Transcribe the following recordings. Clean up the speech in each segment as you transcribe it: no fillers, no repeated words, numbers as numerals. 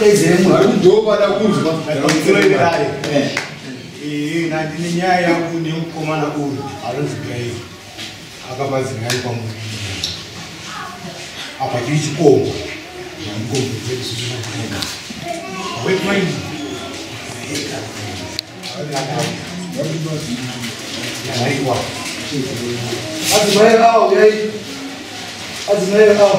Daidzere munhu Vari kudhova kunzwa. Pamusoro ndine nyaya yangu nemukomana uyu anonzi Brian. Akapa dzimai pamuviri. Apa chiri chikomba. Adzimai awo yai. Adzimai awo.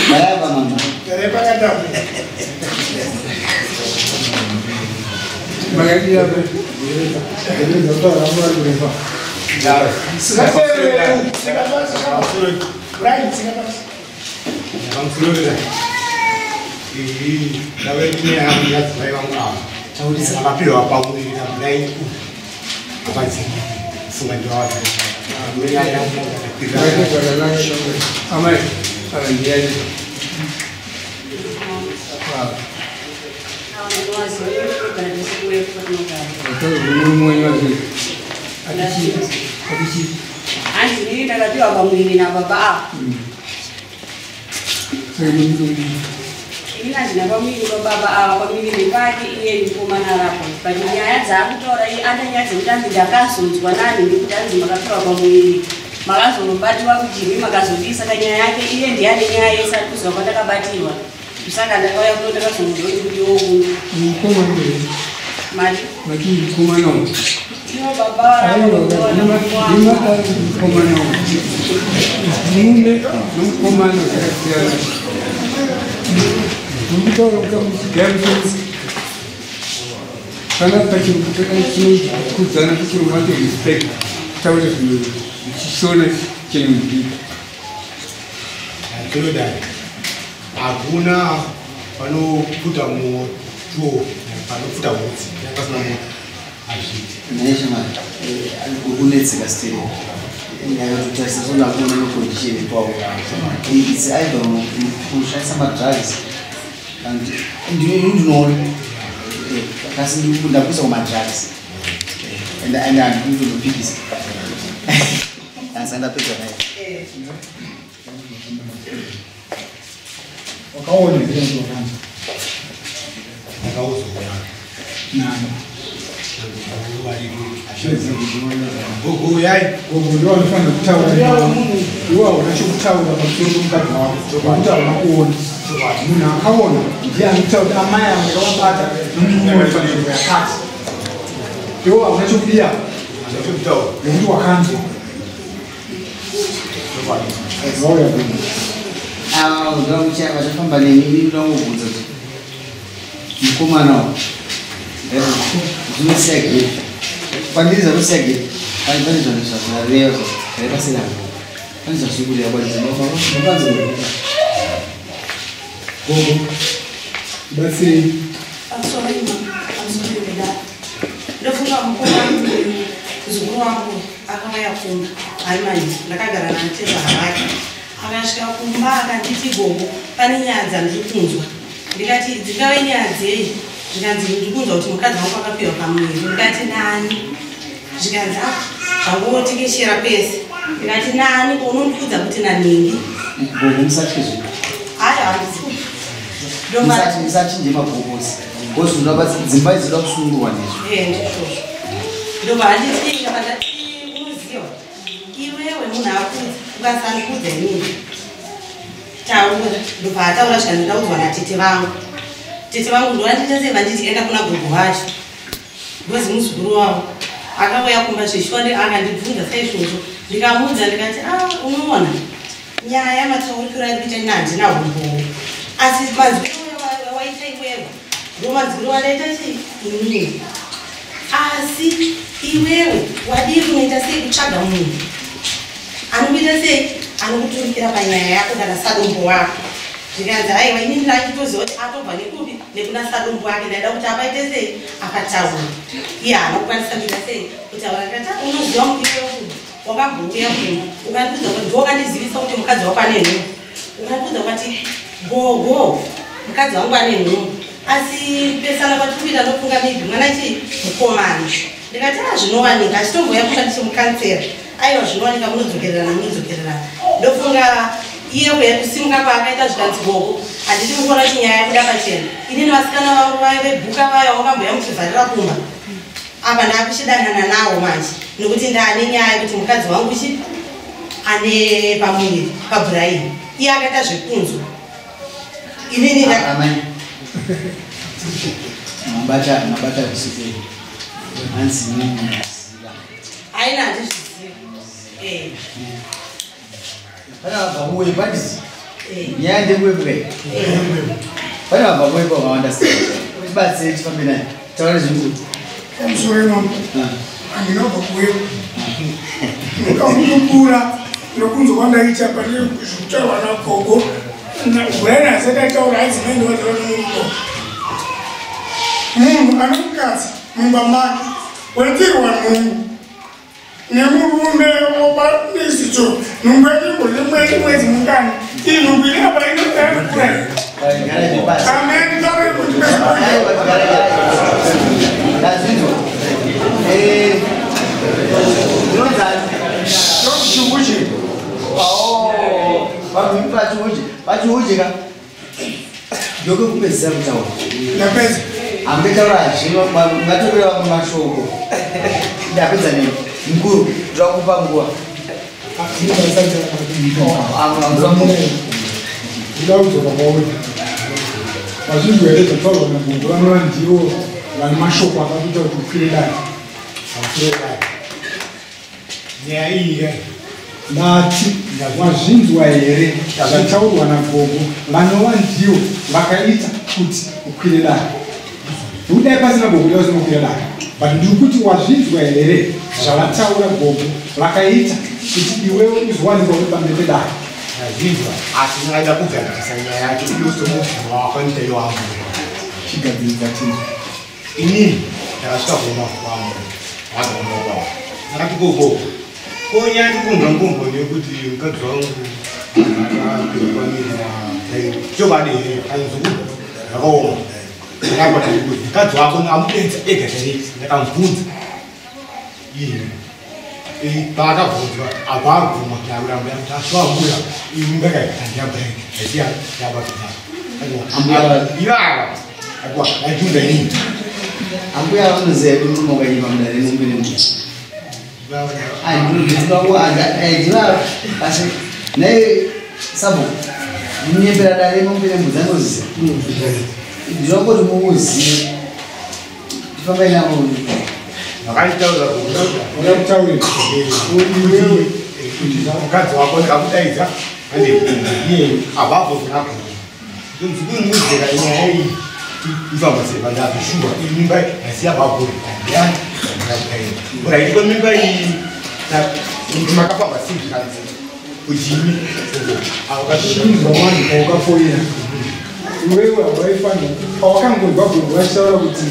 Maraba mama. Akapiwa pamuviri naBrian apa Amai, ndiyani. Hanzi ndini ndakapiwa pamuviri nababa ava. Ini handina pamuviri pababa ava, pamuviri pake iye mukomana arapo. But nyaya dzaakutaura iye ane nyaya dzekuti anzi ndakazonzwa nani nekuti anzi makapiwa pamuviri. Makazonobatiwa kujimi makazodii, saka nyaya yake iye ndiye ane nyaya yese ari kuziva kwandakabatirwa. Saka ndakauya kuno ndakazonzwa kuti wokuno. Mari Mati mukomana uyu. ivo baba Aiwa, varapa. mukomana uyu. Murume nomukomana zvakasiyana. Mukutaura kuda kana pachirungu chinokudzana kuchirungu vanoti respect, taure zvinhu chiShona chenudiki. Tinodai hakuna panoputa moto, panoputa hutsi pasina moto hazviiti. Naye shamari kunetseka still. Ndakatotarisa so ndakuona necondition ipapo. It's either kushandisa madrugs and ndinoona kasi ndakuisa kumadrugs and handikutozopikisa asi andapedza naye. Wakaona here mtu wakanza? Ndakauzoona. Nani? Gogo yai. Gogo ndio vanofanira kutaura nawe. Iwe hauna chekutaura pamusoro pemukadzi wako nekuti hauna kuona. Munhu akaona ndiye anotaura kuti amai ava ndakavabata nomurume wari panzvimbo yakati. Iwe hauna chekudiya nekuti wakanzwa. Vauya kuno. Vachafamba neni, ini ndinongobvunza kuti mukomana wa zvinosiya gepi pandiri, zvanosiya gepi pane zvanhu zvazvareva zvare pasina, pane zvazviri kureva kwandiri mapanzi. Gogo, batsirei. Pamusoro vedare, ndofunga mukomana uyu muzukuru wangu akauya kumba ari manheru. Ndakagara nanitezvara vake. Akasvika kumba akanditi, "Gogo, pane nyaya dzandiri kunzwa." Ndikati, "Dzingave nyaya dzei?" Zvikanzi, "Ndiri kunzwa kuti mukadzi wangu akapiwa pamuviri." Ndikati, "Nani?" Zvikanzi, "A, zvangotekeshera pese." Ndikati, "Nani? Unondiudza kuti naningi?" Gogo, musatye zvinhu. Hayi, handisi ndobva. Musachinje magogosi because dzimba idzi dzinoda kusungurwa nezvo. Ndizvozvo. Ndobva handiti ndabva ndati, "Unoziva iwewe munhu akudza, ukasandikudza inini, taura." Ndobva ataura, zvikanzi, "Ndaudzwa natete vangu." Tete vangu ndovandiita sei? Vanditi, "Enda kuna gogo vacho," because muzukuru wavo akauya kumba zveshuwa. Akandibvunza saizvozvo, ndikamuudza, ndikati, "A, unoona nyaya mataurikiro ari kuita ina handina umbowo, asi manzwiro waita iwewe ndo manzwiro andaita chii inini. Asi iwewe wadii kunoita sei kutsvaga munhu anokuita sei, anokuturikira panyaya yako kana sadombo wako?" Zvikanzi, "Aiwa, inini ndachitoziva kuti atobva nekupi, nekuna sadombo wake. Ndaida kuti apaite sei, akataura. Iye haana kukwanisa kuita sei, kutaura." Ndikati, "Ah, unoziva iwewe wakambouya kuno ukandiudza kuti ndowakandizivisa kuti mukadzi wako ane nhumbu. Ukandiudza ukati, 'Gogo, mukadzi wangu ane nhumbu, asi pesana kwatiri kuita ndofunga maybe mwana chii, mukomana.'" Ndikati a zvinowanika, achitomboya kuda ndichimukansera. Aiwa zvinowanika, munodzokererana, munodzokererana. Ndofunga iye kuya kusimuka kwaakaita zvikanzi gogo, handiti mukuona kuti nyaya yabuda pachena. Inini vasikana vangu vaya vebhuka vaya vakamboya muchivharira kumba. Apa ndakuchidanana nawo manje nekuti ndaane nyaya yekuti mukadzi wangu chi ane pamuviri paBrian. Iye akaita zvekunzwa. Inini Amai. Mabata mabata kusiperi. Hanzi munoziva. Aina handizvizivi. Eh. Pane vabva kuwe pandisi. Nyaya ndekuwe kai. Pane vabva kuwe vakawanda sei. Tibatsire tifambe naye. Taura zvinhu. Pamusoro imambo, handinobva kuwepo. Ndakakukura nokunzwa kwandaita pane zvekutaurwa nagogo. Brian asati ataura hanzi mai ndovataura nomurume. Munhu ane mukadzi mumba make waitirwa nhumbu nemurume wobanisicho nhumbu yacho mwedzi mwedzi mungani. Iyi nhumbu iri apa inokura. Amen. Taure kuti Ndazvinzwa. Ndinonzani? Chihuche. Oh, vanhu vachihuche. Vachihuche ka. Ndokupedzisa kutaura. Ndapedza. Hamutaura zvino ngatoreva mumashoko. Ndapedza nemi. Mukuru, ndoda kupa nguva. Ndoda kudzoka kwauri. Vazhinji here zvataurwa nagogo vanova ndivo vane mashoko akakuita kuti ukwire dare. Pamusoro dare. Nyaya iyi kai. Ndati wazvinzwa here zvataurwa nagogo vanova ndivo vakaita kuti ukwire dare. Nokudai pasina gogo dai usina kukwira dare. But ndiri kuti wazvinzwa here zvavataura gogo vakaita kuti iwewe uzowanikwa uri pamberi pedare. Ndazvinzwa asi ndakaida kugadzirisa nyaya yacho iyo somubvunzo wawakaita iwo ambuya. Chigadziridza chinhu. Inini ndakasvika kumba kwambuya. Ndakabva kumba kwavo. Ndakati gogo, ko nyaya ndikunzwa nkumbo ndeyekuti mukadzi wangu akapihwa pamiri naBrian. Chokwadi here? Kanzi zvakaoma. Ndakabva ndati kuti mukadzi wako amudedza ega direct. Ndakamubvunza. Iye. Paakabvunzwa abva abvuma ndakuramba kuti aswa mbuya iyi mimba kai handiyaBrian haisiya yababva. Ambuya Ivava. Akwa ndaibvunza inini. Ambuya vanoziva kuti murume wakanyima mudare mombe nembuzi. Asi naye sabhuku munyembera dare mombe nembudzi anoziva. Ndinongoti muuzive. Tifambai navo. Vakanditaurira Vakakutaurira. Iwewe kuti mukadzi wako ndikamudaidza andibvunza iye apapo ndakabvunza. Ndikumuudzira nyaya iyi ifamba sei vandazvishuwa iyi mimba haisi yababuri ndiyani ndakadaidza. Uraitwa mimba iyi makafamba sei zvikanzi kujimi Chinzwa vanhu pawakafoira. Iwewe hawaifanira pawakangonzwa gogo vachitaura kuti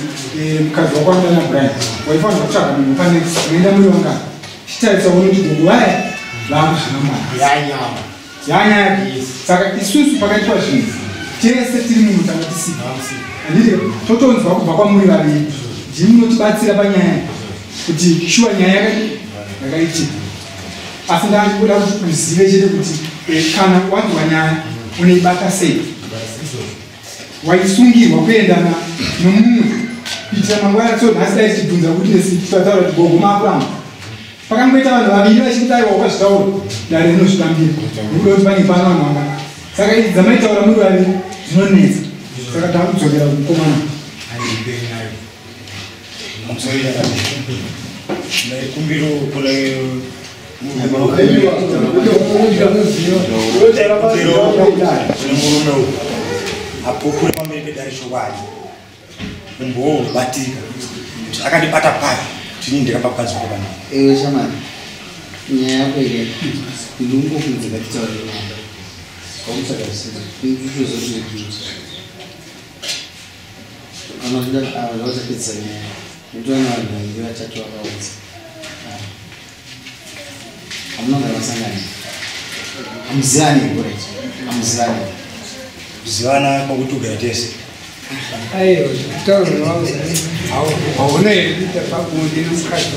mukadzi wako anoda naBrian, waifanira kutsvaga munhu panext munoenda muri vangani. Chitarisa uone kuti gogo vaya vaakuzvinamata. Yanyama. Yanyaya. Saka isusu pakaitwa zvinhu tese tiri munhu tanga tisina. Handiti totonzwa kubva kwamuri vaviri. Ndimi munotibatsira panyaya kuti shuwa nyaya yakadii yakaitika. Asi ndandikuda kuti uzive chete kuti kana wanzwa nyaya unoibata sei. Waisungirwa kuendana nomumwe kuitira mangwana so nhasi dai tichibvunza kuti nesi tataura kuti gogo makuramba. Pakangoita vanhu vaviri vachiti aiwa wakazvitaura dare rinozvitambira. Nekuda kuti pane pano vanhu vangani. Saka idzi dzamaitaura muri vaviri zvinonetsa. Saka takudzokera kumukomana. Ndaikumbiro kune murume uyu apupure pamberi pedare chokwadi. Umbowo unobatika. Kuti akandibata papi kuti inini ndakapa mukadzi wako panapa. Ewe shamani, nyaya yako iri ndinongofunza ngatitaure nayo. Kwamutsvaga zvisizvo, nditozoti kana uchida zvauchapedzisa nyaya nekuti vane vanhu vaviri vatatu vakaudza. Hamuna kugara masangano. Hamuzivani here? Hamuzivani. Kuzivana kwakuti kugara tese. Aiwa, kutaura hauna here kuita pabonde nomukadzi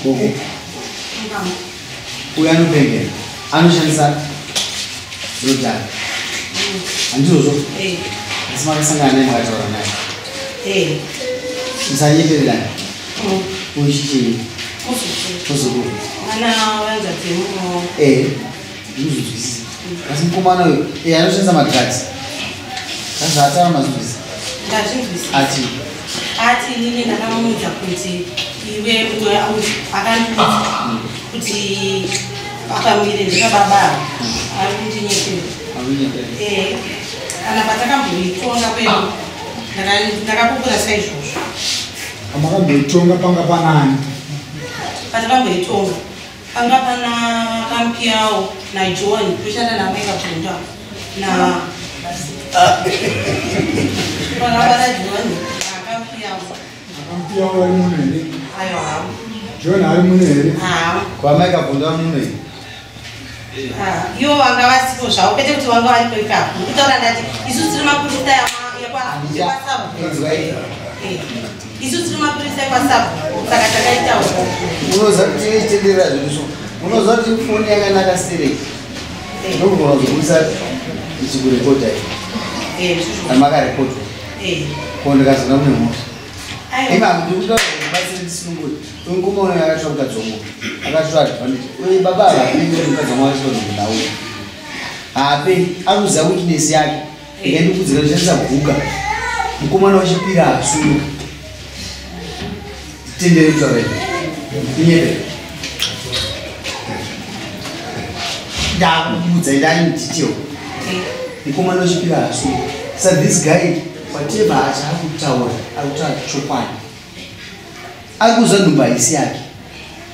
gogo uyu anopengera anoshandisa rodhaka handizvozvo asi makasangana naye makataura naye musanyepererana uyu chichii muzukuru ndinozvinzwisisa asi mukomana uyu anoshandisa madrugs azvaataura mazvinzwisisa ndazvinzwisisa ati ati inini ndakamuudza kuti iwe akandiudza kuti pamuviri ndekababa ari kundinyepera kana patakamboitonga kwedu ndakapupura saizvozvo Pamakamboitonga panga panani? Patakamboitonga panga pana Kampiyawo naJohn toshanda namai Kabvunda na panga pana John naKampiyawo. Kampiyawo ari muno here? Aiwa havo. John ari muno here? Havo. Kwamai Kabvunda muno here? Ivo vanga vasipo zvavo kwete kuti vanga varipo ipapo ndikutaura ndati isusu tiri mapurisa ekwasabu isu tiri mapurisa ekwasabu saka takaitawo. Unoziva kuti tichitenderera zvedu so unoziva kuti foni yakanaka stereki ndokugona kuzobudisa ichikurekodha iyi kana makarekodwa ko ndikazoona mune mhosva ima ndikuda kubatsira ndisinungure uyu ngoma uno yakatora mukadzi wangu akatora advantage uyu baba ava apenge kuti mukadzi wangu akatora munhu uyu haapengi akuziva weakness yake ikandikudzira ndishandisa guka mukomana wechipiri asunga tendere kutaura inyepe ndakuudza ndani detail mukomana wechipiri asunga sa this guy whatever achaari kutaura ari kutaura chokwadi ari kuziva nhumbu haisi yake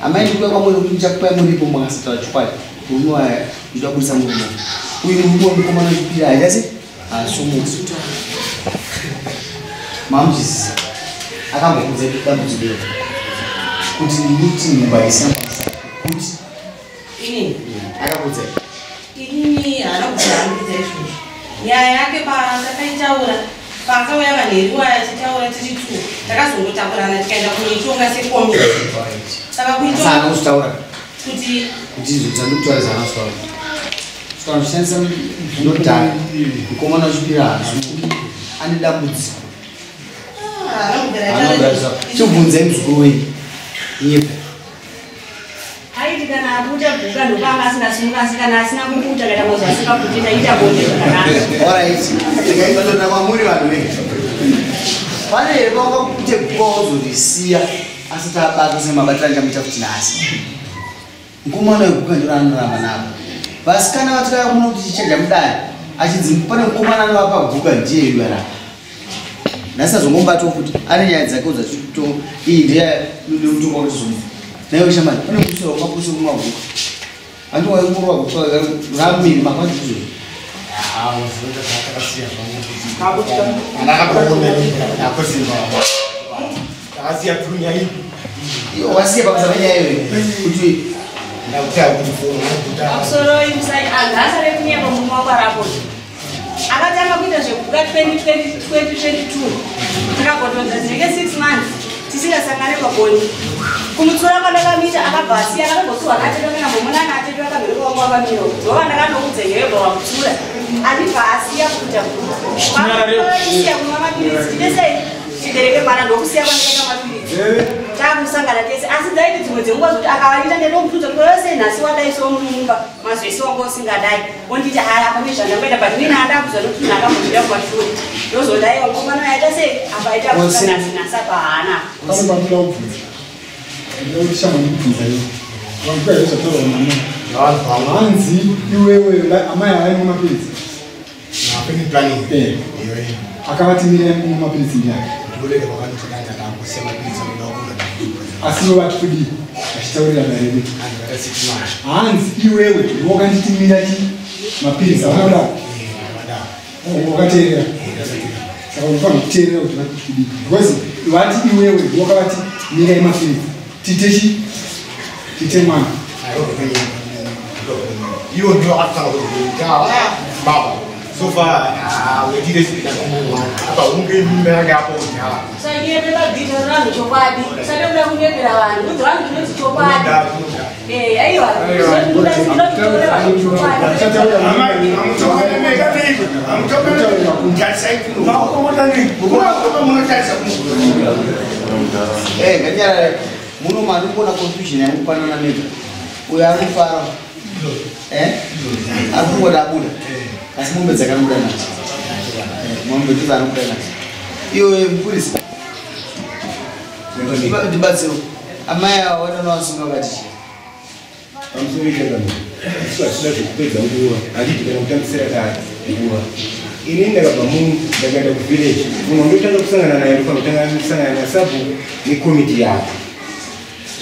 amai ndikuya kwamuri kuti ndichakupai muripo makasataura chokwadi murume waya ndinoda kubudisa murume uyu murume wemukomana wechipiri haachasi asumuki mamuchisisa akambokudza dambudziko iro kuti ndikuti nhumbu haisi yangu kuti inini akakudza inini haana kubvira izvozvo nyaya yake pandakaitaura paakauya vanheriwa achitaura tiri two takazongotakurana tikaenda kunoitonga sekomiti saka asi haana kuitonga kuzvitaura kuti kuti izvo dzandikutaura zvaana kuzvitaura saka zvishandisa zvinodhaka mukomana wechipiri haasuki ane dambudziko haana kubvira haana ataura kubvira chibvunzai muzukuru wenyu nyepa Aiti kana abuta guka ndopanga asingasimuka asi kana asina kubuta kaita mazuva asingabuti taita bonde zvakanaka. Alright, ndikaitotona kwamuri vanhu vee pane here paungakute guka wozorisiya asati abatwa semabatiro andichamuita kuti nhasi mukomana weguka ndiro anoramba navo vasikana vatikaya kuno kuti chichaja mudare achinzi pane mukomana anovapa guka ndiye yuya rapa nhasi azongomubatwa futi ane nyaya dzake udzachito iyi ndeyamutongo wakatizomufa naiwe shamani pane musoro wakapusa kumwa guka handi waimurwa guka ramiri makwanzi izvozvo wasiya pabasa penyaya iyoyo kuti Pamusoro agasa rekunyepa murume wangu arapo. Akatanga kuita zvekubuka 2022 takagotonza dzinenge 6 months tisingasangane pabonde. Kumutsura kwandakamuita akabva asiya akatogotsurwa natete kana mbomunana atete vakamhirika wangu wakamira ndova ndakanoudza iyoyo wamutsura andibva asiya kuita guka. Isiya kumwa mapiritsi titesei tibereke mwana ndokusiya kwandakaita mapiritsi takusangana tese asi dzaiti dzimwe dzenguva zvokuti akawaita ndetomubvunza kuti wese nhasi wadai so mumba mazuva wanga usingadai onditi haya pane zvandangoita but inini handakuzwa nokuti munhu akambozvida kumashure ndozodai wakomana yaita sei apa aita kuka nhasi nhasi apa haana. Pane pandinoda kubvunza ndinoda kuti shamwari ndikubvunza iwe vanguka here zvataurwa namai hanzi iwewe amai havaimwa mapiritsi akavati mirai kumwa mapiritsi ndiani asi ivo vati kudii vachitaurira dare hanzi iwewe wakanditi mira chi mapiritsi havana kudaro wakateerera saka unofanira kuteerera kuti vati kudii because vati iwewe wakavati mirai mapiritsi tite chi tite mwana iwo ndiwo akatanga kuti Baba, so far apa unge mimba apo nyala. Usanyebe babhito rangu chokwadi. Usade kuda kunyebera vanhu. Udza vanhu chinonzi chokwadi. Eh, aiwa. Usade vanhu chokwadi. Eh, nganyarare. Muno mari kuona confusion yamukupanana mega. Uyo ari kufara. Eh? Ari kungoda abuda. Asi mombe dzakanobuda nadzo. Mombe dzanobuda nadzo. Iwe mupurisa. Ndibatsiro. Amai ava vanovasunga vati chii? Pamusoro ichakano. Isu hatina zvekupedza nguva. Handiti kana kutambisira kare nguva. Ini ndakabva muno ndakaenda kuvillage. Munhu wandotanga kusangana naye ndofanira kutanga kusangana nasabhuku nekomiti yake.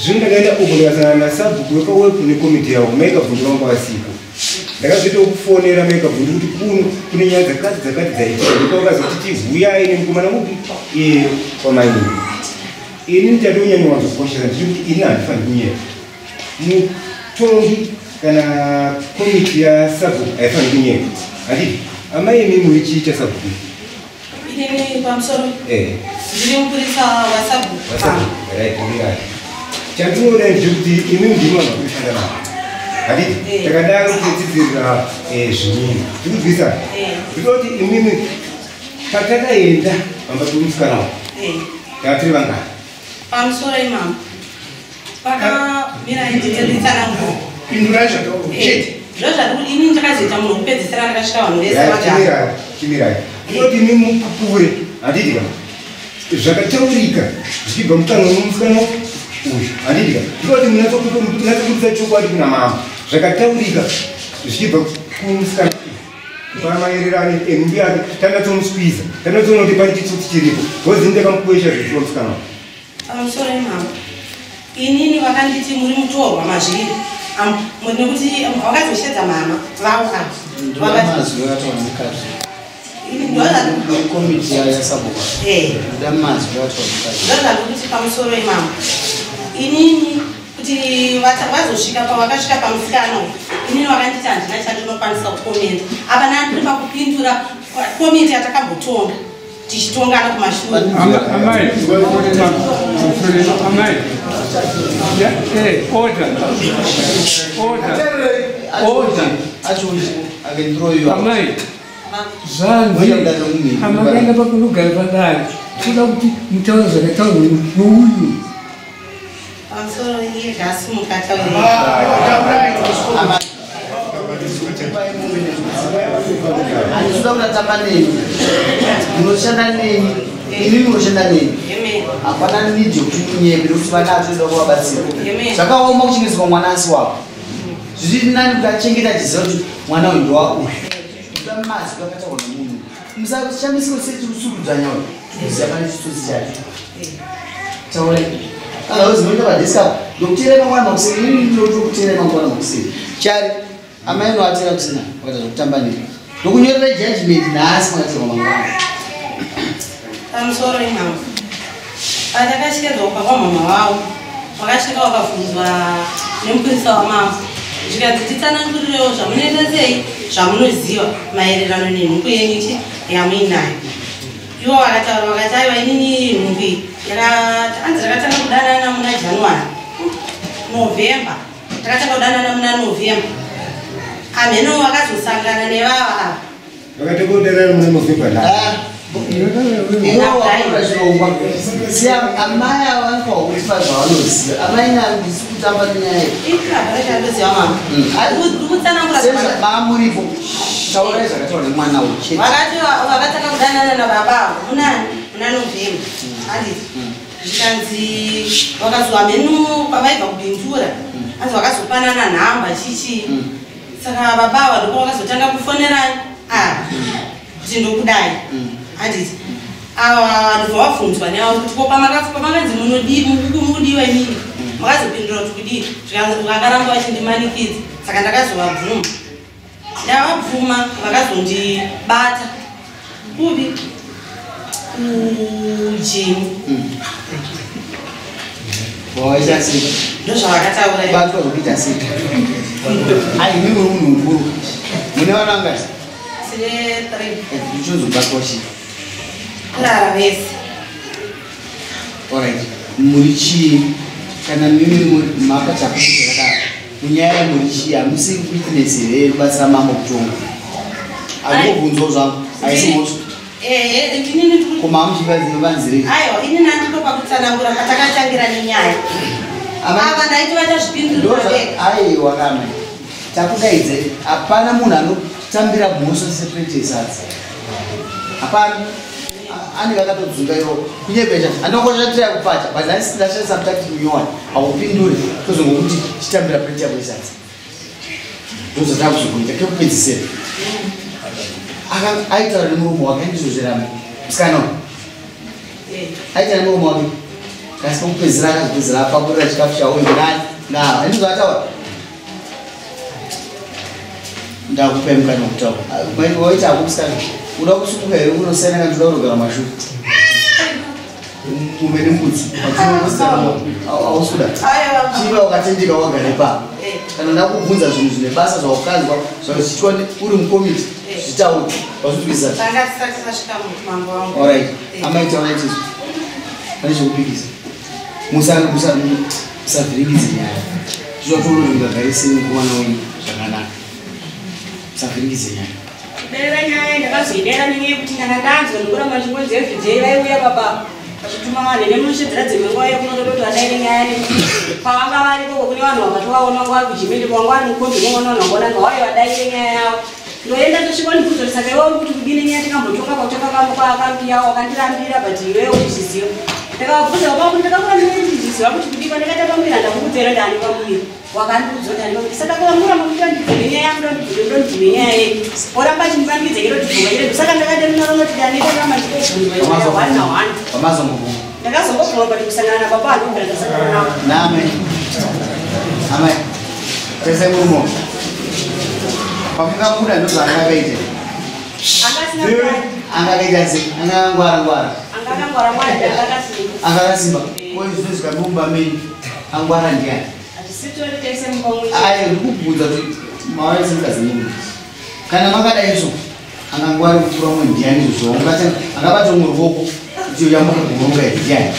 Zvino ndakaenda uko ndikasangana nasabhuku wekawepu nekomiti yavo maikabvundu vangu vasiko. Ndakazoita kufonera maikabvundu kuti kuno kune nyaya dzakati dzakati dzaitika. Ndopavakazoti huyai nemukomana mupi kwamaini. Ini ndichatonyanya ndiri kuti ini handifaniri kunyepa. Mutongi kana komiti yasabhuku haifaniri kunyepa. Handiti amai imi muri chii chasabhuku? Inini pamusoro. Ndiri mupurisa wasabhuku. Wasabhuku, right, right. Chandinoda ndechekuti imi ndimi vanhu vakushanda navo. Handiti takadaro tichidzidzirira zvinini. Ndikubvisa. Ndinoda kuti imimi patakaenda pamba pemusikana wako. Tava tiri vangani? Pamusoro imama. Pakamira nditsanangura. Pindurai zvataurwa chete. Ndozvati ini ndakazoita munhu wekupedzisira ndakasvika vanhu vese vagara. Chimirai. Ndinoti imi mupupure. Handiti ka? Zvakataurika zvichibva mukanwa memusikana uyu. Handiti ka? Ndinoti munatsokuudza chokwadi kuna mama. Zvakataurika zvichibva kumusikana uyu. Pamaererano enhumbi yake tanatsomuskwiza. Tanatsoona kuti pane chitsotsi chiripo. Ngozi ndakamukwesha zvichiva musikana uyu. Pamusoro imama. Inini vakanditi muri mutorwa mazviri. Nekuti vakazoshedza mama vavo ava. Ndamazwi akataurwa nemukadzi. Komiti yasabhuku. Ndamazwi akataurwa nemukadzi. Ndozvakuti pamusoro imama. Inini kuti vazosvika pavakasvika pamusikana uyu. Inini vakanditi handina chandinokwanisa kukomenda. Apa ndandiri pakupindura komiti yatakambotonga. Tichitongana kumashure. Amai, amai. Order. Order. Order. Amai. Zvanzi amakaenda pakunogara padare. Kuda kuti mutaure zvakataurwa nouyu. Pamusoro iye zvasimuka ataure. Handinoda kutatamba neni. Munoshanda neni. Imi munoshanda neni. Hapana need yekuti munyepe nekuti vana atoda kuvabatsira. Zvakaoma kuchengetedzwa mwana asi wako. Zviri nani kuti achengete achiziva kuti mwana uyu ndowa uyu. Kuda mazwi akataurwa nemunhu. Musashamisike sechikusurudzanya uyu. Tikuziva pane chitsotsi chacho. Taurai. Kana uzivoita padesk apa. Ndokuteerai mangwana makuseni. Inini ndinotokuteerai mangwana makuseni. Chari. Amai noatera kusina vakaita zvekutamba neni. Ndokunyorera judgment nhasi makatirwa mangwana. Pamusoro imama. Patakashedzwa kubva kwamama vavo. Vakasvika vakabvunzwa nemupurisa wamama. Zvikanzi titsanangurirewo zvamunoita sei zvamunoziva maererano nenhumbu yenyu yamuinayo. Ivo vakataura vakati aiwa inini nhumbu iyi anzi takatanga kudanana muna January. November. Takatanga kudanana muna November. Ameno vakazosangana nevava ava. Vakatanga kudanana muna November la. Ivo vakura chirongwa. Siya amai ava vanofanirwa kutipa zvavanoziva. Amai nandisi kutamba nenyaya iyi. Ikabva chandoziva mama. Kutsanangura Mamuripo. Taurai zvakataurwa nemwana uyu chete. Vakati vakatanga kudanana nababa avo munani muna November. Handiti. Zvikanzi vakazwa mheno pavaibva kubindura. Anzi vakazopanana nhamba chichi. Saka baba ava ndipo vakazotanga kufonerani ava kuti ndokudai. Handiti. Ava ndobva vabvunzwa neavo kuti ko pamakanzi mudiwa imini. Makazopindura kuti kudii. Zvikanzi vakaramba vachindimanikidza. Saka ndakazovabvuma. Ndavabvuma vakazondibata. Kupi? Kujimu. Waita sei? Ndozvavakataura. Batwa zvokuita sei? Ai, imi muri munhu mukuru. Mune vana vangati? Ndine 3. Uchinzobatwa chii? Kurara vese. Alright. Muri chii? Kana mimi mapa chakuti chakadaro. Munyaya yemuri chii? Hamusi witness here yekubatsira mambo kutonga? Andikubvunzawo zvangu. Haisi mhosva. Ehe, inini ndiri Koma hamuchivanzirei? Aiwa, inini handitopa kutsanangura patakatangira nenyaya. Ava ndaiti vachazvipindura vega. Aiwa kama. Takudaidze, hapana munhu anotambira mhosva seplate yesadza. Hapana. Anenge akatodzunga iwo. Kunyepecha. Andongoshatira kupacha. But ndashandisa mutactic munyowani. Haupinduri. Tozongokuti chitambira plate yako yesadza. Ndozvatakuzokuita kekupedzisira. Aitaura nemuromo wake andizvozveramba. Musikana uyu. Aitaura nemuromo wake. Kasi pekupedzisira akazopedzisira apakurira chikafu chawo nani nava. Ndizvo ataura. Ndakupai mukana wekutaura. Waita hako musikana. Uda kusunguka here unosiyana kana toda kundogara mashure. Mume nembudzi. Hausuda. Chiva wakatendeka wagara ipapo. Kana ndakubvunza zvinhu zvine basa zvaukanzwa zvachiitwa uri mukomiti zvitaure. Wazvinzwisisa? Tanga tisati tasvika mambo wangu. Alright. Amai taura izvo. Pane chekupikisa. Musavhiringidze nyaya. Zvinotoona kuti mungagarise mukomana wenyu zvakanaka. Musavhiringidze nyaya. Kudera nyaya ndakazoidera nenyaya yekuti ndanga ndanzwa nekuramba ndichingonzi everyday vaiuya baba vachituma vanhu nemunoshedzera dzimwe nguva yekunotototi vadaire nyaya nekuti pavanga variko kune vanhu vakatovaona nguva kujimende vanga vari mukombi voona vanhu vangoona ngavauye vadaire nyaya yavo. Ndoenda ndosvika ndibvunza kuti saka iwe uri kuti kudini nyaya tikambotonga pakutonga kwakambi yavo wakandirambira but iwewe uchizviziva. Ndakavabvunza baba kuti ndakakurambira ndichiziva kuti kudii pandakaita pamuviri handakukudzera ndani pamuviri. Wakandiudza kuti handipamuviri. Saka kamuramba kuti andibvunze nyaya yangu ndandibvunze ndondibvunze nyaya yenyu. Oramba achindibambidza chero tibvunza chero. Saka ndakati ndinoti ndane ndakama ndikobvunzwa nyaya 1 na 1. Wamazongobvunza. Ndakazongobvunza but kusangana nababa handikubvira ndasangana navo. Name. Amai. Tese murumo. Pamungabuda ndozvaanga akaita. Angasina kudai. Anga akaita sei? Anga akangwara ngwara. Anga akangwara ngwara anga akasimba. Anga akasimba. Ko izvi zvikamumba menyu. Angwara ndiani? Hatisitori tese mumba mumwe. Ayo ndikubvunza kuti mauya semukadzi nemurume. Kana makadai so angangwara kupfuura umwe ndiani izvozvo? Ungati angabata umwe ruoko kuti yamboka kuronga here ndiani?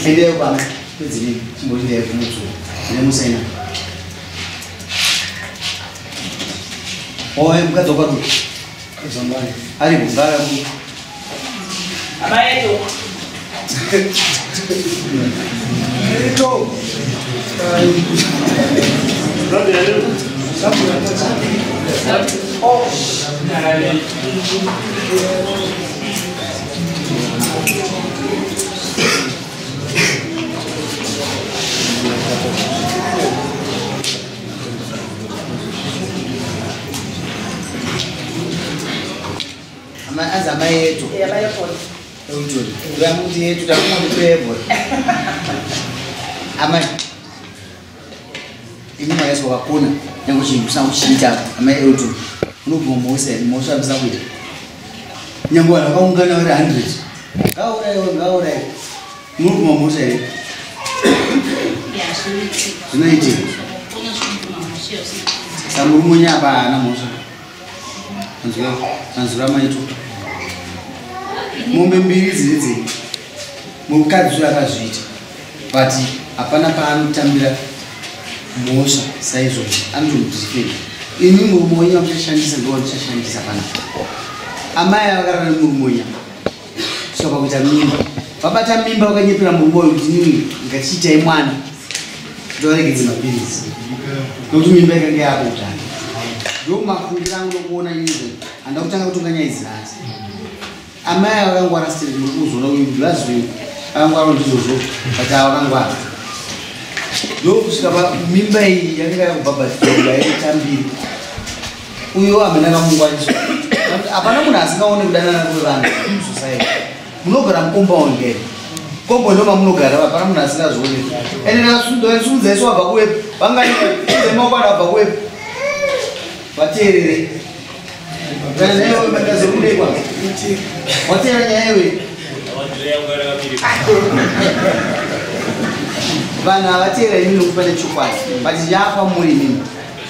Endeyo pano pedzinei chimbochindeyo kumutsuwa nemusaina. Oye mukadzi wakwaruka. Ari kugara mu. Abayeto. Eto. Anzi amai yetu. Amai yetu. Eutori. Uyamuti yetu takumundipebwa. Amai. Imi makaiswa pakona nyange chinhu kusina kuchiita amai Eutori. Unobvuma mhosva mhosva musina kuita. Nyange vanhu vakaungana vari 100. Ngauraiwe ngauraiwe. Munobvuma mhosva here? Zvinoitika. Saka murume wenyu apa haana mhosva. Manzwira maito. Mombe mbiri dziri dzenyu. Mukadzi uyu akazviita. But hapana paanotambira mhosva saizvozvo. Anotomudhifenda. Ini murume wenyu wamuchashandisa ndiwo wandichashandisa panapa. Amai vakarara nemurume wenyu apa. Kusvika pakuita mimba. Vabata mimba vakanyepera murume uyu kuti inini ngatichiitai mwana. Kuti varegedze mapiritsi. Nokuti mimba ikanga yakutanga. Ndo mafungiro angu nokuona inini. Handina kutanga kutonga nyaya idzi nhasi. Amai vakangwara still muri kuzoona uyu glass uyu akangwara ndizvozvo but avakangwara. Ndokusvika mimba iyi yakanga yakubhabhatidzwa yaitambiri. Uyo amene akamungwariswa. Hapana munhu asingaoni kudanana kwevanhu musociety. Munogara mucompound here? Compound ndo mamunogara hapana munhu asingazvioni. Ende ndasundza isu wabva kuwepi? Vangani maoko abva kuwepi? Vateerere. Wateera nyaya iwe. Vanhu havateera imi nokupa nechokwadi, but yafa muri imimi.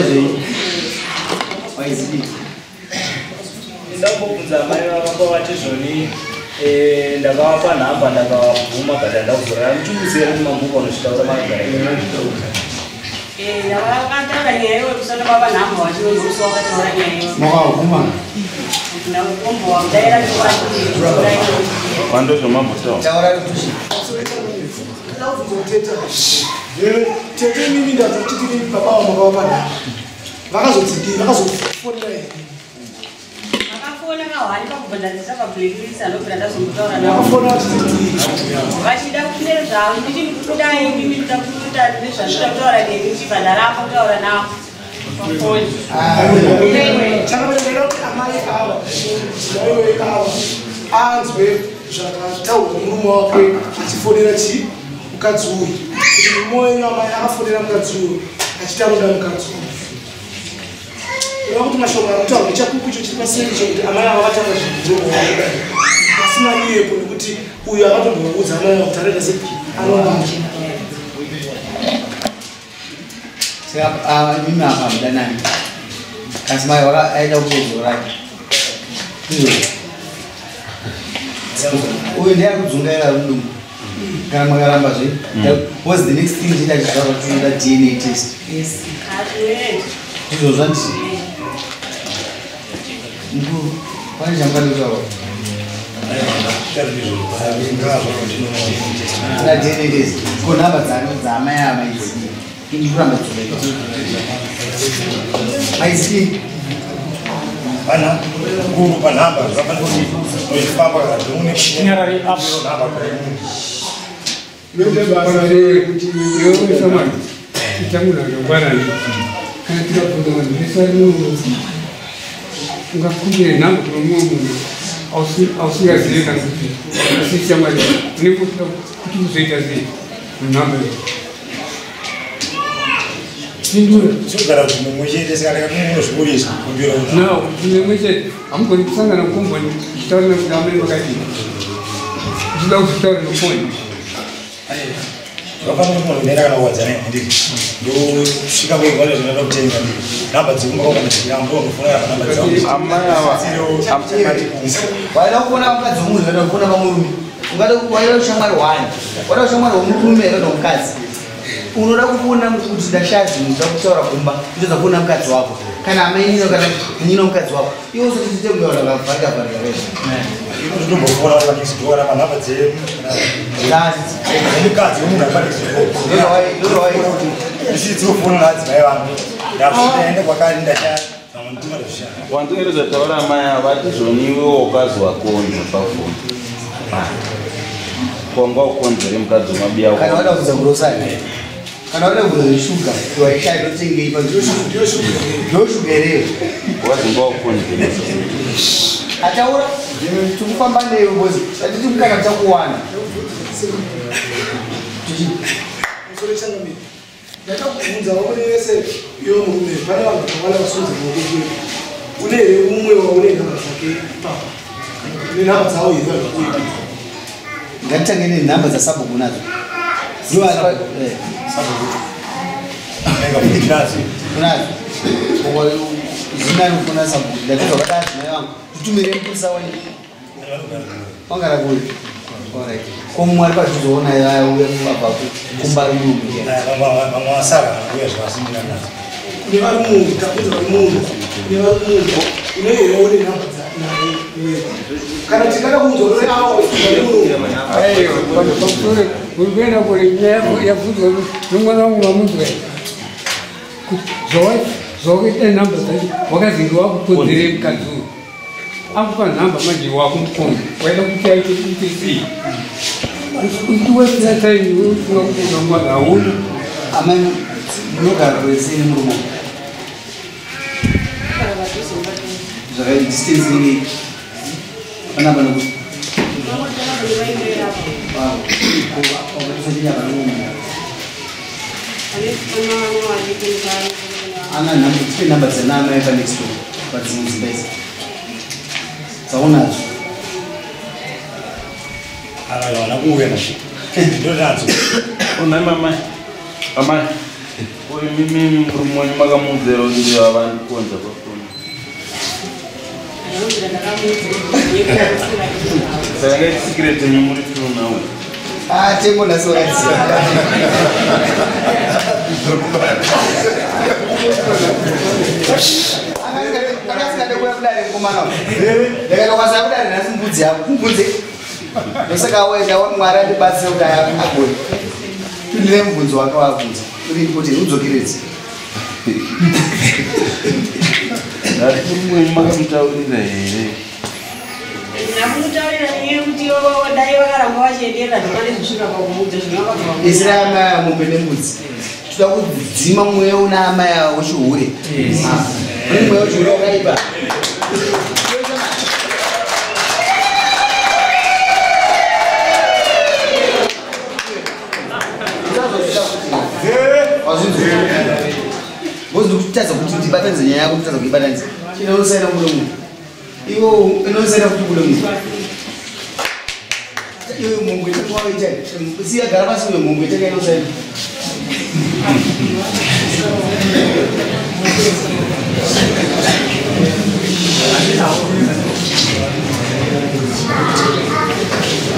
Maita zvenyu. Waizidi. Ndambobvunza amai vavamba vati zvoni ndakavapa nhamba ndakavabvuma but handakuzorara muchiuziva kuti mambuka unochitaura makagara. Ndakataura nyaya iyoyo kusati kwava nhamba wachinozomusi wakataura nyaya iyoyo. Makavhuma. Ndakombowa kudaira Vandozvamambotaura. Taura kuti Tete mimi ndazotiti baba vavo makavapa nhamba. Vakazodzidii vakazofonera here? Vakafona kahwani pakubva ndadzisa pablacklist andobvira ndazombotaura navo. Vakafona vachitidii? Vachida kufunira zvavo ndichikudai mimi ndoda kuita nezvandinoda kutaura nemi ndichibva ndaramba kutaura navo pafoni. Chakabatanira kuti amai ava maiwe ava anzwe zvakataurwa murume wake achifonera chi mukadzi uyu kuti murume wenyu amai akafonera mukadzi uyu achitaura mukadzi uyu. Kureva kuti mashoko ari kutaurwa nechapupu icho chiri paseri chekuti amai ava vatanga zvinhu pasina iyepo nekuti uyu akatomboudza amai ava kuti anoita sei anovata. Saka mimi apa mudanani kasi mai aida kuzodzora izvozvo uyu ndiye akudzungaira mudumbu kana makaramba zve what's the next thing chita chizvarwa tinoda DNA test izvozvo handiti mukuru pane chamukatotaura na DNA test ko nhamba dzaamai ava idzi indikuramba maizii pana guru panhamba zvafanira kuti noifamba kana nhamba kana tikabvunza vanhu vese vari ungakumbire nhamba kuno mumwe munhu ausingazivi kana kuti asi shamwari unenge uchida kuti uzoita sei munhamba iyi Sogara kuti mumwe chete saka munozviburisa kumbira no mumwe chete hamugoni kusangana mukomboni uchitaura nekuti amai makadii uchida kuzvitaura nefoni zvakafanira kuti munhu unoenda kana kuwadzana handiti ndosvika kuigona zvinoda kutenga ndii nhamba dzekumba kwakana dzirambo ndofona namba amai ava waida kuona mukadzi wemunhu waida kuona pamurume ungada waida ushamwari hwani waida ushamwari hwemurume kana mukadzi unoda kuona kuti ndashaya zvinhu unoda kutaura kumba utoza kuona mukadzi wako kana amainino kana nyino mukadzi wako iwe usati tiite kunge vanhu vakavharika vharika veshe ndombofona panext door panhamba dzemukadzi wemunhu ari panext door ndichidzofona naadzimai vangu ndaenda kwakari ndashaya wandireredza taura amai ava atizvoniwe wakazi wakonza pafoni kwanga ukonzere mukadzi wemabiya kana wada kubvunza grocery kana wada kubvunza zeshuga waishaya ndotengei pa ndoshuga here wazinga ukonzeresa ataura tikufamba newe bozi atiti mukana takuwana ndakakubvunza vaone vese iwe murume pane vanhu vakawanda vasunza maoko kwedu une here umwe waune nhamba dzake ipapa une nhamba dzavo here vanhu vakuipi ngatitange nenhamba dzasabhuku nadzo unadzo zina rikufona sabhuku ndatiza vakada adzimai vangu nditumire mupurisa wenyu wangara kuri alright ko mumwe ari padhuze auya abva kumba rimurume vamwe vasara uya zvavasindira nazo kune vari munhu takudza vari munhu kune vari munhu une here une nhamba naye kana tingada kuunzwa kune avo pamusoro uri kuenda kure nyaya yabvunzwa nomwana wangu vamunzwa zvawakaita nhamba dzacho wakazinge wakukodzere mukadzi uyu akupa nhamba manje wakumukonza waida kuti aite ite sei wesina time ufunga kuti unamwana hauna amai munogara kure sei nemurume zvakaita distance inei panapa nokuti ana nhamba tipe nhamba dzana panext door padzimwe dzimba idzi dzaunadzo vana kuuya ndonadzo unai mamai amai uyu mimi murume wenyu makamuudzera kuti avandikonza pafoni saka ngaitisikireti yenyu muri tunawo tengo nhasi wakadzia akasingade kuuya kudare mukomana ndakatokwanisa kudare nhasi mbudzi yako mbudzi ndosaka wenda mwari andibatsire kuti agone tundire mubvunzo wake wabvunza uri kuti udzokeredzi ndati murume wenyu makamutaurira here ndakumutaurira nenyaya yekuti dai vakaramba vachienderera zvakane zvisvika pakumudza zvinova isirai amai ava mombe nembudzi toda kudzima mweya una amai ava wechihure une mweya wechihure wakaipa Ndikutadza kuti ndibatanidze nyaya yako, ndikutadza kuibatanidza. Chinosaina kubude munhu. Iwo inosaina kuti kubude munhu. Iwe mhongo itakuwaita. Siya gara pasi uyo mhongo itaka inosaina.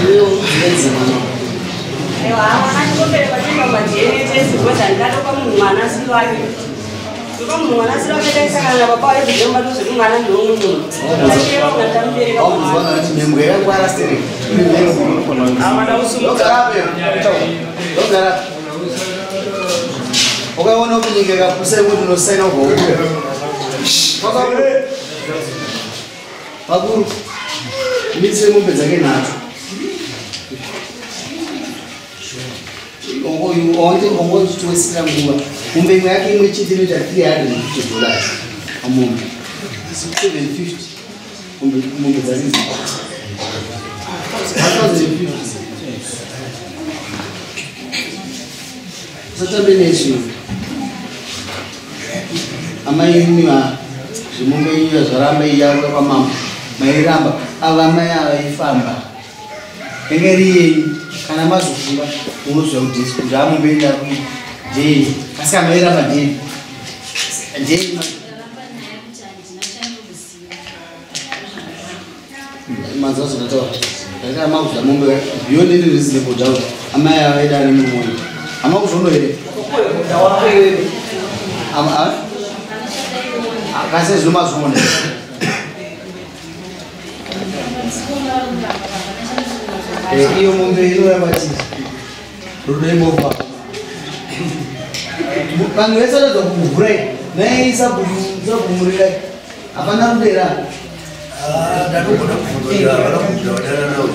Iwe uzenze mwana. Aiwa, mwana chikombere vachienda kumaDNA test because handingatopa munhu mwana asiri wake. Ndopa munhu mwana asiri wake taisangana nababa wake kuti mwana ndeumwe munhu. Tacheva kuna tamubereka mwana wake. Wakuziwana kuti mhembwe yakangwara stereki. Ndogara. Ukaona kuti nyika ikapusa yekuti unosaina ubva wabuda. Vakuru, mitse mombe dzake nhatu. Ongotiwesera nguva. Mombe imwe yake imwe chete inoita $350 pamombe. 750 mombe dzake idzi. 1050. Usatambe nesu. Amai imi zvemombe iyo zvaramba iyarwa kwamambo. Mairamba ava amai ava ifamba. Enge iri yenyu kana mazofunga unozwa kuti kuti amombe enda ndei. Asi amairamba ndei. Ndei. Manzwa zvandataura. Ndakati makuzoda mombe beyond any reasonable doubt. Amai ava vaida nemurume. Hamakuzvono here? Kasi zvino mazviona. Iyo mombe inoramba chii? Rudo imofa. Vanhu vese vanoedza kukuvhurai. Nai sabhumurirai. Hapana rudo here apa? Ndatogona kubvunza havana kubvunza vadanana uyu.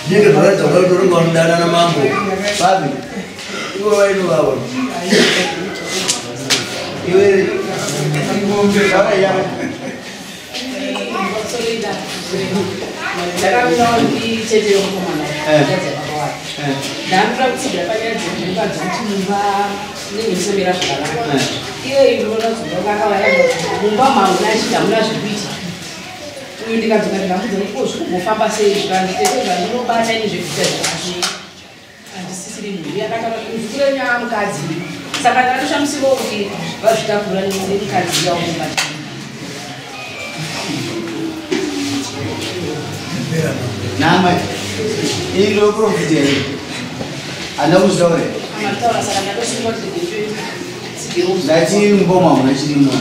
Ndinenge zvakaratidza kuda kuti unenge vanodanana mambo. Vapi? Ivo vainovava. Iwe taura yako. Ndakamira ndichete yomukomana baba wake. Ndanoda kutsigira panyaya dzemhemba dzekuti mumba munenge musamira zvakanaka. Iye inoona zuva akavaya mumba mamuna achiti hamuna zvekuita. Uyu ndikadzoka ndikamudza kuti ko zvikumbofamba sei zvikanzi tete zvandinobata ini zvekuita zvakazvi handisisiri munhu. Uye akataura kuti muzukuru wenyu mukadzi. Saka ndakatoshamisikawo kuti vazvitakura nemukadzi uya mumba. Nama iyi ndo profit here? Handina kuzvitaura here? Amataura saka ndatosunga kuti nditsigire. Ndati mukoma hamuna chirimo.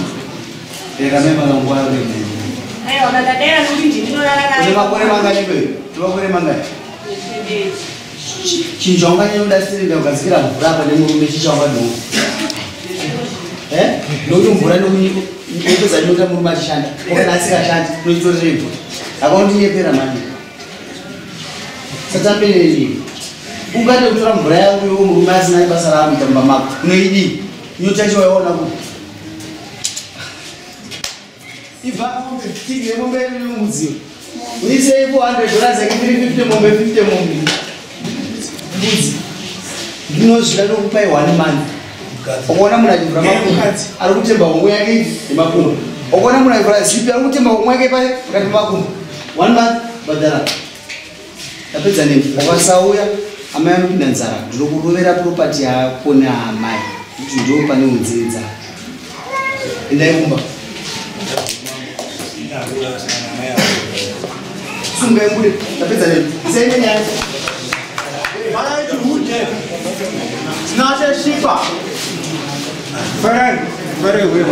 Rega mai makangwara kuenda. Aiwa, ndakadaira nekuti ndinorara naye. Une makore mangani iwewe? Une makore mangani? Chinhu chaunganyanya kuda sirinda kugadzikira mvura apa nemurume chii chaungadonga? Nokuti mvura inopedza nyota murume achishanda. Kana asingashandi unochitorerei mvura? Akaundinyepera mani. Satambe neni. Ungade kutora mvura yako iwe murume asina basa raanoita mumba mako. Unoidii? Nyota yacho waiona kupi? Ibva tigire mombe yedu nemudziyo. Uisei $400 yake 350 mombe 50 mombe. Mbudzi. Ndinozvida ndokupai 1 month. Ukaona munhu achivhura makumbo ari kutemba homwe yake nemakumbo. Ukaona munhu achivhura zipi ari kutemba homwe yake pakati pemakumbo. 1 month bhadhara. Ndapedza nemi. Ukasauya amai anopinda nzara. Ndinokurovera property yako naamai. Kuti ndo pane unzenza. Endai kumba. Sungai mbude. Ndapedza nemi. Isaine nyaya. Farai, farai wewe.